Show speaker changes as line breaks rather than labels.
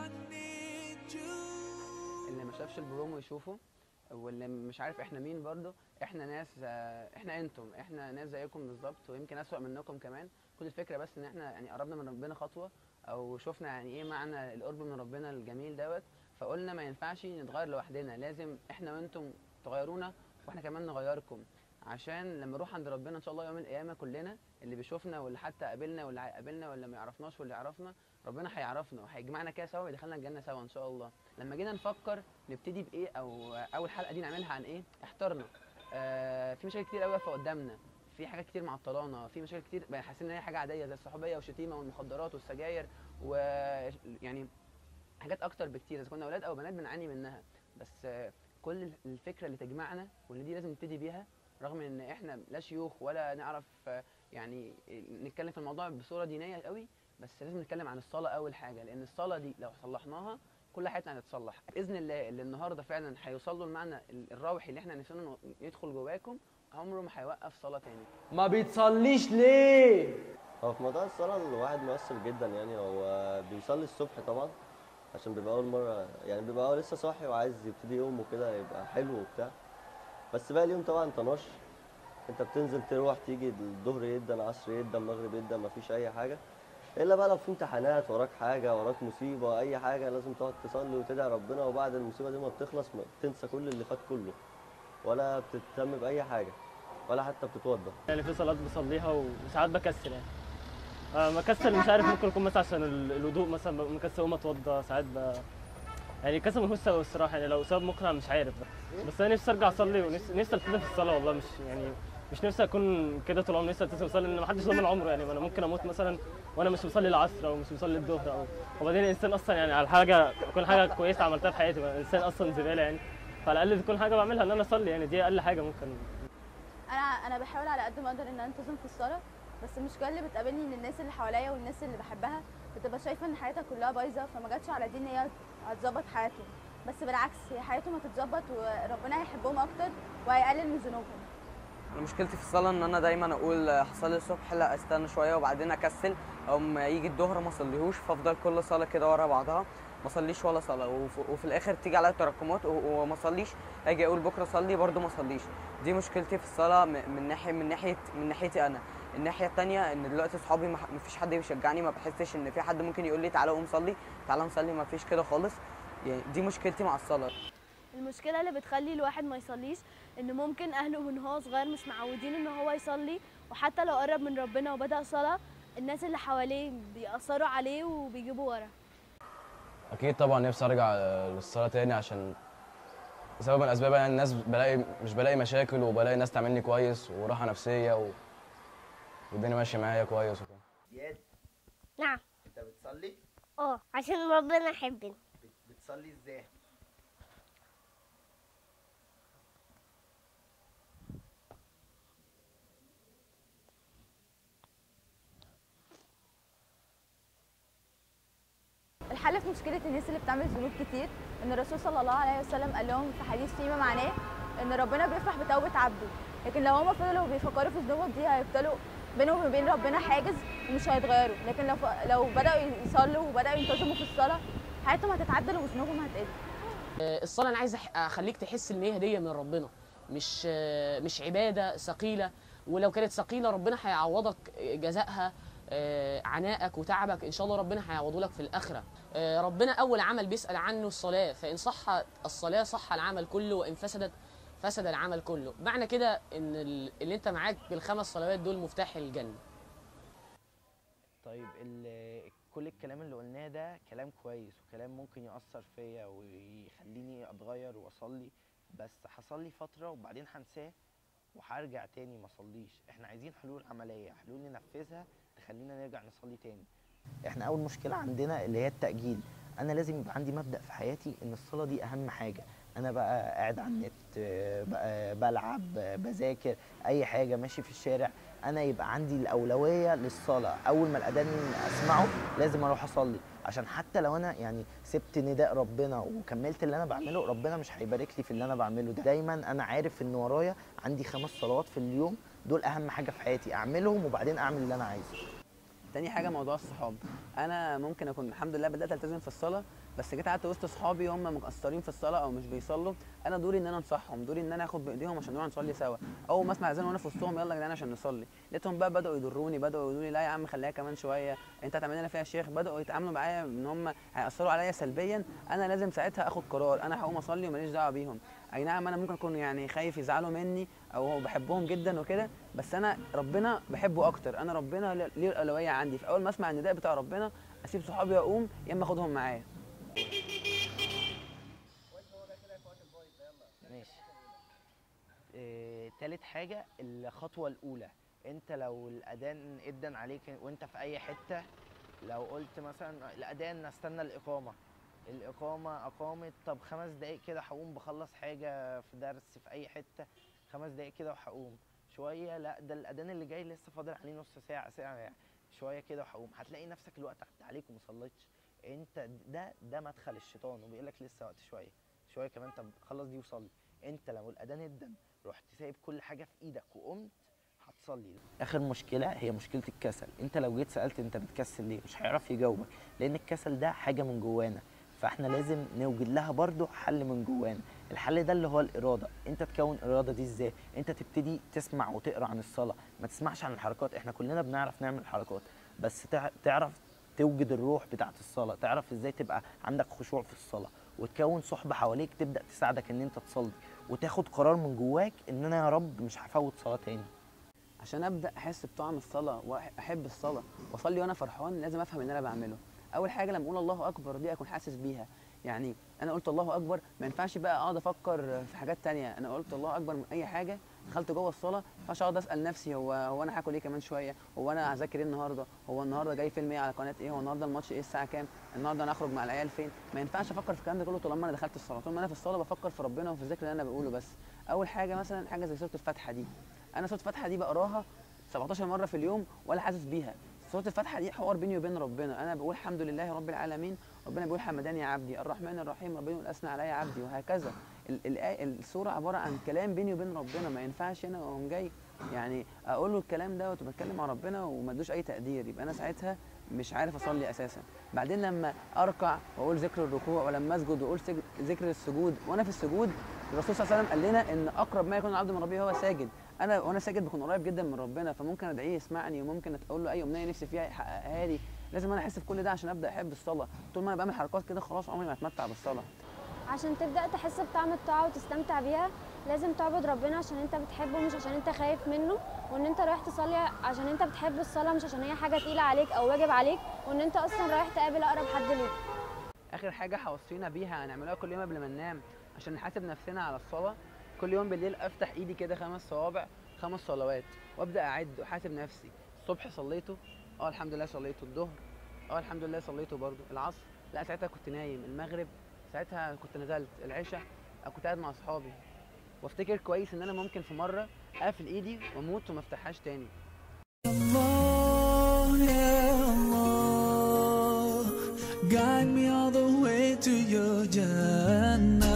I need you.
اللي ما شافش البرومو يشوفه، واللي مش عارف احنا مين برضه، احنا ناس، احنا انتم، احنا ناس زيكم بالظبط ويمكن اسوأ منكم كمان. كل الفكرة بس ان احنا يعني قربنا من ربنا خطوة، او شفنا يعني ايه معنى القرب من ربنا الجميل دوت، فقلنا ما ينفعش نتغير لوحدنا، لازم احنا وانتم تغيرونا واحنا كمان نغيركم، عشان لما نروح عند ربنا ان شاء الله يوم القيامة كلنا اللي بيشوفنا واللي حتى قابلنا واللي هيقابلنا واللي ما يعرفناش واللي يعرفنا، ربنا هيعرفنا وهيجمعنا كده سوا ويدخلنا الجنة سوا ان شاء الله. لما جينا نفكر نبتدي بايه او اول حلقة دي نعملها عن ايه، احترنا. في مشاكل كتير قوي واقفة قدامنا، في حاجات كتير معطلانا، في مشاكل كتير بقى حاسين ان هي حاجة عادية زي الصحوبيه والشتيمه والمخدرات والسجاير، ويعني حاجات اكتر بكتير اذا كنا اولاد او بنات بنعاني منها. بس كل الفكرة اللي تجمعنا واللي دي لازم نبتدي بيها، رغم ان احنا لا شيوخ ولا نعرف يعني نتكلم في الموضوع بصورة دينية قوي، بس لازم نتكلم عن الصلاة اول حاجة، لان الصلاة دي لو صلحناها كل حياتنا هتتصلح باذن الله. اللي النهارده فعلا هيوصل له المعنى الروحي اللي احنا نفسنا يدخل جواكم، عمره ما هيوقف صلاة تاني.
ما بيتصليش ليه؟
هو في موضوع الصلاة الواحد مؤثر جدا، يعني هو بيصلي الصبح طبعا عشان بيبقى اول مرة، يعني بيبقى لسه صاحي وعايز يبتدي يومه كده يبقى حلو وبتاع، بس بقى اليوم طبعا طناش، انت بتنزل تروح تيجي الظهر يدا العصر يدا المغرب يدا، مفيش اي حاجة الا بقى لو في امتحانات وراك حاجة وراك مصيبة اي حاجة لازم تقعد تصلي وتدعي ربنا، وبعد المصيبة دي ما بتخلص ما بتنسى كل اللي فات كله، ولا بتهتم باي حاجة ولا حتى بتتوضى.
يعني في صلاة بصليها وساعات بكسل، يعني مكسل مش عارف، ممكن يكون مثلا عشان الوضوء مثلا مكسل اقوم اتوضى ساعات يعني كسل ملهوش سبب الصراحة، يعني لو سبب مقنع مش عارف، بس انا نفسي ارجع اصلي ونفسي التزم في الصلاة والله، مش يعني مش نفسي اكون كده طول عمري، نفسي التزم اصلي، لان محدش ضامن عمره، يعني انا ممكن اموت مثلا وانا مش مصلي العصر او مش مصلي الظهر او وبعدين الانسان اصلا يعني على حاجة كل حاجة كويسة عملتها في حياتي، الانسان اصلا زبالة يعني، فعلى الاقل تكون حاجة بعملها ان انا اصلي، يعني دي اقل حاجة ممكن.
انا بحاول على قد ما اقدر ان انا انتظم في الصلاة، بس المشكلة اللي بتقابلني ان الناس اللي حواليا والناس اللي بحبها بتبقى شايفه ان حياتها كلها بايظة، فما جاتش على دي ان هي هتظبط حياتهم، بس بالعكس هي حياتهم هتتظبط وربنا هيحبهم اكتر وهيقلل من ذنوبهم.
انا مشكلتي في الصلاة ان انا دايما اقول هصلي الصبح، لا استنى شوية وبعدين اكسل، او ما يجي الظهر ما اصليهوش، فافضل كل صلاة كده ورا بعضها ما اصليش ولا صلاة، وفي الاخر تيجي عليا تراكمات وما اصليش، اجي اقول بكره اصلي برده ما اصليش. دي مشكلتي في الصلاة من ناحية من ناحية من ناحيتي انا. الناحية الثانية ان دلوقتي اصحابي ما فيش حد بيشجعني، ما بحسش ان في حد ممكن يقول لي تعالى قوم صلي، تعالى نصلي، ما فيش كده خالص، يعني دي مشكلتي مع الصلاة.
المشكلة اللي بتخلي الواحد ما يصليش ان ممكن اهله من هو صغير مش معودين ان هو يصلي، وحتى لو قرب من ربنا وبدأ صلاة الناس اللي حواليه بيأثروا عليه وبيجيبوا ورا.
اكيد طبعا نفسي ارجع للصلاة تاني، عشان سبب من الاسباب يعني الناس بلاقي مش بلاقي مشاكل، وبلاقي ناس تعاملني كويس وراحة نفسية والدنيا ماشية معايا كويس وكده.
زياد.
نعم.
انت بتصلي؟
اه عشان ربنا يحبني.
بتصلي ازاي؟
الحل في مشكلة الناس اللي بتعمل ذنوب كتير ان الرسول صلى الله عليه وسلم قال لهم في حديث فيما معناه ان ربنا بيفرح بتوبة عبده، لكن لو هما فضلوا بيفكروا في ذنوبهم دي هيفضلوا بينهم وبين ربنا حاجز ومش هيتغيروا، لكن لو بدأوا يصلوا وبدأوا ينتظموا في الصلاة حياتهم هتتعدل وذنوبهم هتقل.
الصلاة انا عايز اخليك تحس ان هي هدية من ربنا، مش عبادة ثقيلة، ولو كانت ثقيلة ربنا هيعوضك جزائها، عنائك وتعبك ان شاء الله ربنا هيعوضه لك في الاخرة. ربنا اول عمل بيسال عنه الصلاة، فان صح الصلاة صح العمل كله، وان فسدت فسد العمل كله. معنى كده ان اللي انت معاك بالخمس صلوات دول مفتاح الجنة.
طيب كل الكلام اللي قلناه ده كلام كويس وكلام ممكن يأثر فيا ويخليني اتغير واصلي، بس هصلي فترة وبعدين هنساه وهرجع تاني ما اصليش. احنا عايزين حلول عملية، حلول ننفذها تخلينا نرجع نصلي تاني. احنا اول مشكلة عندنا اللي هي التأجيل. انا لازم يبقى عندي مبدأ في حياتي ان الصلاة دي اهم حاجة. انا بقى قاعد على النت، بقى بلعب، بذاكر، اي حاجة، ماشي في الشارع، انا يبقى عندي الاولوية للصلاة. اول ما الاذان اسمعه لازم اروح اصلي، عشان حتى لو انا يعني سبت نداء ربنا وكملت اللي انا بعمله، ربنا مش هيبارك لي في اللي انا بعمله ده. دايما انا عارف ان ورايا عندي 5 صلوات في اليوم، دول اهم حاجة في حياتي، اعملهم وبعدين اعمل اللي انا عايزه.
تاني حاجة موضوع الصحاب، انا ممكن اكون الحمد لله بدات التزم في الصلاة، بس جيت قعدت وسط اصحابي هم مقصرين في الصلاة او مش بيصلوا، انا دوري ان انا انصحهم، دوري ان انا اخد بايديهم عشان نروح نصلي سوا. اول ما اسمع اذان وانا في وسطهم يلا يا جدعان عشان نصلي، لقيتهم بقى بداوا يضروني، بداوا يقولوا لي لا يا عم خليها كمان شوية، انت هتعمل لنا فيها شيخ، بداوا يتعاملوا معايا ان هم هياثروا عليا سلبيا. انا لازم ساعتها اخد قرار، انا هقوم اصلي وماليش دعوه بيهم. اي نعم انا ممكن اكون يعني خايف يزعلوا مني او بحبهم جدا وكده، بس انا ربنا بحبه اكتر، انا ربنا ليه الاولوية عندي. فاول ما اسمع النداء بتاع ربنا اسيب صحابي واقوم، يا اما اخدهم معايا.
ماشي. تالت حاجة الخطوة الاولى، انت لو الاذان ادن عليك وانت في اي حتة، لو قلت مثلا الاذان استنى الاقامة، الاقامة اقامت، طب 5 دقايق كده هقوم بخلص حاجة في درس في اي حتة، 5 دقايق كده وهقوم شوية، لا ده الاذان اللي جاي لسه فاضل عليه نص ساعة، ساعة يعني شوية كده وهقوم، هتلاقي نفسك الوقت عدى عليك وما صليتش. انت ده مدخل الشيطان وبيقول لك لسه وقت شوية شوية كمان، طب خلص دي وصلي. انت لو الاذان ادن رحت سايب كل حاجة في ايدك وقمت هتصلي. اخر مشكلة هي مشكلة الكسل. انت لو جيت سالت انت بتكسل ليه مش هيعرف يجاوبك، لان الكسل ده حاجة من جوانا، فاحنا لازم نوجد لها برضو حل من جوانا. الحل ده اللي هو الارادة. انت تكون الارادة دي ازاي؟ انت تبتدي تسمع وتقرا عن الصلاة، ما تسمعش عن الحركات، احنا كلنا بنعرف نعمل حركات، بس تعرف توجد الروح بتاعت الصلاة، تعرف ازاي تبقى عندك خشوع في الصلاة، وتكون صحبه حواليك تبدا تساعدك ان انت تصلي، وتاخد قرار من جواك ان انا يا رب مش هفوت صلاة تاني.
عشان ابدا احس بطعم الصلاة واحب الصلاة واصلي وانا فرحان، لازم افهم اللي انا بعمله. اول حاجة لما اقول الله اكبر دي اكون حاسس بيها، يعني انا قلت الله اكبر ما ينفعش بقى اقعد افكر في حاجات تانية، انا قلت الله اكبر من اي حاجة، دخلت جوه الصلاة ما ينفعش اقعد اسال نفسي هو انا هاكل ايه كمان شوية، هو انا هذاكر ايه النهارده، هو النهارده جاي فيلم ايه على قناة ايه، هو النهارده الماتش ايه الساعة كام، النهارده انا اخرج مع العيال فين. ما ينفعش افكر في الكلام ده كله طالما انا دخلت الصلاة. طول ما انا في الصلاة بفكر في ربنا وفي الذكر اللي انا بقوله بس. اول حاجة مثلا حاجة زي سورة الفاتحة دي، انا سورة الفاتحة دي بقراها 17 مرة في اليوم ولا حاسس بيها. سورة الفاتحة دي حوار بيني وبين ربنا، أنا بقول الحمد لله رب العالمين، ربنا بيقول حمداني يا عبدي، الرحمن الرحيم ربنا يقول أثنى عليا عبدي، وهكذا. السورة عبارة عن كلام بيني وبين ربنا، ما ينفعش أنا وأقوم جاي يعني أقول له الكلام ده وبتكلم مع ربنا وما ادوش أي تقدير، يبقى أنا ساعتها مش عارف أصلي أساسا. بعدين لما أركع وأقول ذكر الركوع، ولما أسجد وأقول ذكر السجود، وأنا في السجود الرسول صلى الله عليه وسلم قال لنا إن أقرب ما يكون العبد من ربه هو ساجد. انا وانا ساجد بكون قريب جدا من ربنا، فممكن ادعية يسمعني، وممكن اقول له اي امنية نفسي فيها يحققها لي. لازم انا احس بكل ده عشان ابدا احب الصلاة. طول ما انا بعمل حركات كده خلاص عمري ما اتمتع بالصلاة.
عشان تبدا تحس بطعم الطاعة وتستمتع بيها لازم تعبد ربنا عشان انت بتحبه مش عشان انت خايف منه، وان انت رايح تصلي عشان انت بتحب الصلاة مش عشان هي حاجة تقيلة عليك او واجب عليك، وان انت اصلا رايح تقابل اقرب حد ليك.
اخر حاجة هوصينا بيها هنعملها كل يوم قبل ما ننام عشان نحاسب نفسنا على الصلاة، كل يوم بالليل افتح ايدي كده 5 صوابع 5 صلوات وابدا اعد واحاسب نفسي. الصبح صليته، الحمد لله صليته، الظهر الحمد لله صليته برضه، العصر لا ساعتها كنت نايم، المغرب ساعتها كنت نزلت، العشاء كنت قاعد مع اصحابي. وافتكر كويس ان انا ممكن في مرة اقفل ايدي واموت وما افتحهاش تاني.
الله يا الله guide me all the way to your jannah.